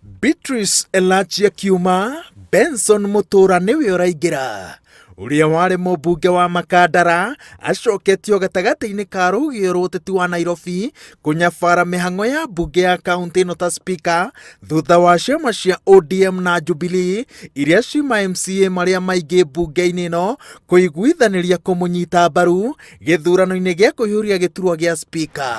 Beatrice Elachi akiuma, Benson Mũtũra nĩwe ũraingĩra. Ũrĩa warĩ mũmbunge wa Makandara acoketio gatagatĩ-inĩ ka rũgĩo rwa ũteti wa Nairobi kũnyabara mĩhang'o ya mbunge ya kaũntĩ ĩno ta spika thutha wa ciama cia ODM na Jubilee iria cima MCA marĩa maingĩ mbunge-inĩ ĩno kũiguithanĩria kũmũnyita mbaru gĩthurano-inĩ gĩa kũihũria gĩturwa gĩa spika.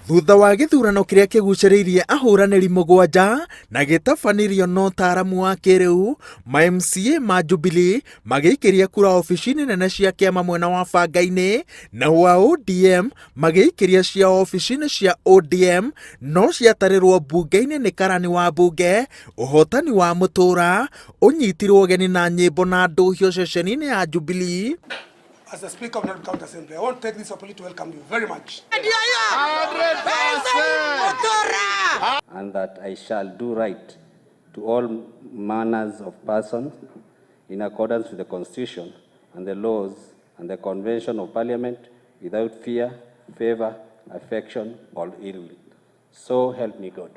Thutha wa gĩthurano kĩrĩa kĩgucĩrĩirie ahũranĩri mũgwanja na gĩtabanirio na ũtaaramu wa kĩrĩu, ma MCA ma Jubilee magĩikĩria kura obici-inĩ nene cia kĩama mwena wa Banga-inĩ, na wa ODM magĩikĩria cia obici-inĩ cia ODM no ciatarĩrwo mbunge-inĩ nĩ karani wa mbunge. Ũhotani wa Mũtũra ũnyitirwo ũgeni na nyĩmbo na ndũhio ceceni-inĩ ya Jubilee. As the Speaker of Nairobi County Assembly, I want to take this opportunity to welcome you very much. And that I shall do right to all manners of persons in accordance with the Constitution and the laws and the Convention of Parliament without fear, favor, affection or ill will. So help me God.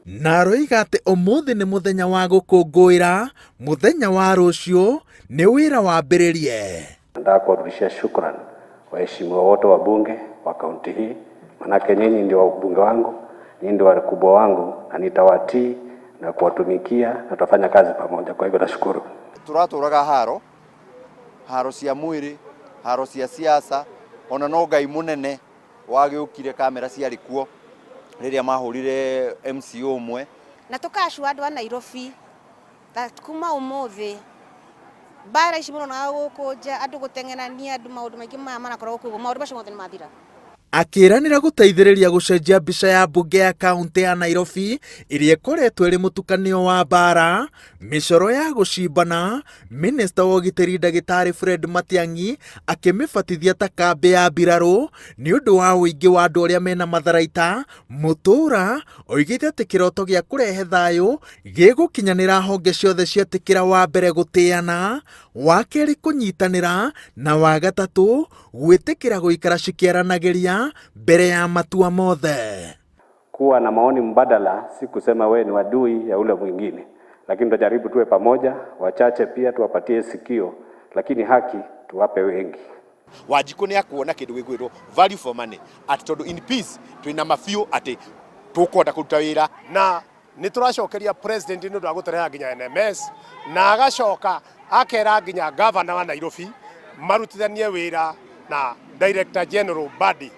Na aroiga atĩ ũmũthĩ nĩ mũthenya wa gũkũngũĩra, mũthenya wa rũciũ nĩ wĩra wambĩrĩrie. Nataka kuwarudishia shukran waheshimiwa wote wa bunge wa kaunti hii, manake nyinyi ndio wabunge wangu, nyinyi ndio wakubwa wangu, na nitawatii na kuwatumikia na tutafanya kazi pamoja. Kwa hivyo nashukuru. Turatũraga haro haro cia mwĩrĩ, haro cia siasa, ona no Ngai mũnene wagĩũkire kamera ciarĩ kuo rĩrĩa mahũrire MCO ũmwe. Na tũkacua andũ a Nairobi that kuma ũmũthĩ mbara ici mũronaga gũkũ nja, andũ gũteng'erania, andũ maũndũ maingĩ maya marakorwo gũkũ, maũndũ macio mothe nĩ mathira. Akĩĩranĩra gũteithĩrĩria gũcenjia mbica ya mbunge ya kaũntĩ ya Nairobi ĩrĩa ĩkoretwo ĩrĩ mũtukanio wa mbaara, mĩcoro ya gũcimbana, minista wa ũgitĩri ndagĩtarĩ Fred Matiang'i akĩmĩbatithia ta kambĩ ya mbirarũ nĩ ũndũ wa ũingĩ wa andũ arĩa mena matharaita. Mũtũra oigĩte atĩ kĩroto gĩa kũrehe thayũ gĩgũkinyanĩra honge ciothe cietĩkĩra wa mbere gũtĩana, wa kerĩ kũnyitanĩra na wa gatatũ gwĩtĩkĩra gũikara cikĩaranagĩria mbere ya matua mothe. Kuwa na maoni mbadala si kusema we ni adui ya ule mwingine, lakini tutajaribu tuwe pamoja, wachache pia tuwapatie sikio, lakini haki tuwape wengi. Wanjikũ nĩ akuona kĩndũ gĩkwĩtwo value for money, atĩ tondũ in peace twĩna mabiũ atĩ tũkũhota kũruta wĩra. Na nĩ tũracokeria president nĩ ũndũ wa gũtũreha nginya NMS, na agacoka akera nginya governor wa Nairobi marutithanie wĩra na Director General Badi,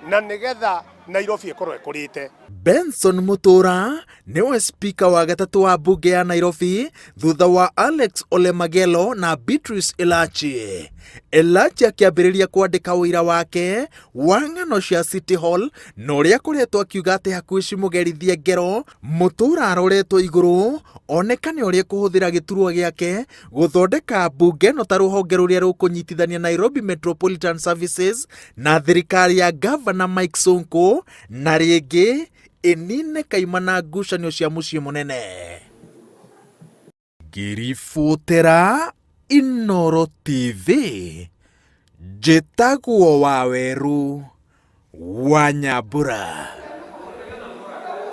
na nĩgetha Nairobi ĩkorwo ĩkũrĩte. Benson Mutura nĩwe spika wa gatatũ wa mbunge ya Nairobi thutha wa Alex Ole Magelo na Beatrice Elachi. Elachi akĩambĩrĩria kwandĩka ũira wake wa ng'ano cia City Hall na ũrĩa akoretwo akiuga atĩ hakuhĩ cimũgerithie ngero. Mũtũra aroretwo igũrũ onekane ũrĩa kũhũthĩra gĩturwa gĩake gũthondeka mbunge ĩno ta rũhonge rũrĩa rũkũnyitithania Nairobi Metropolitan Services na thirikari ya Gavana Mike Sonko na rĩngĩ ĩnine kaimana ngucanio cia mũciĩ mũnene. Ngĩribotera Inooro TV, njĩtagwo Wawerũ wa Nyambura.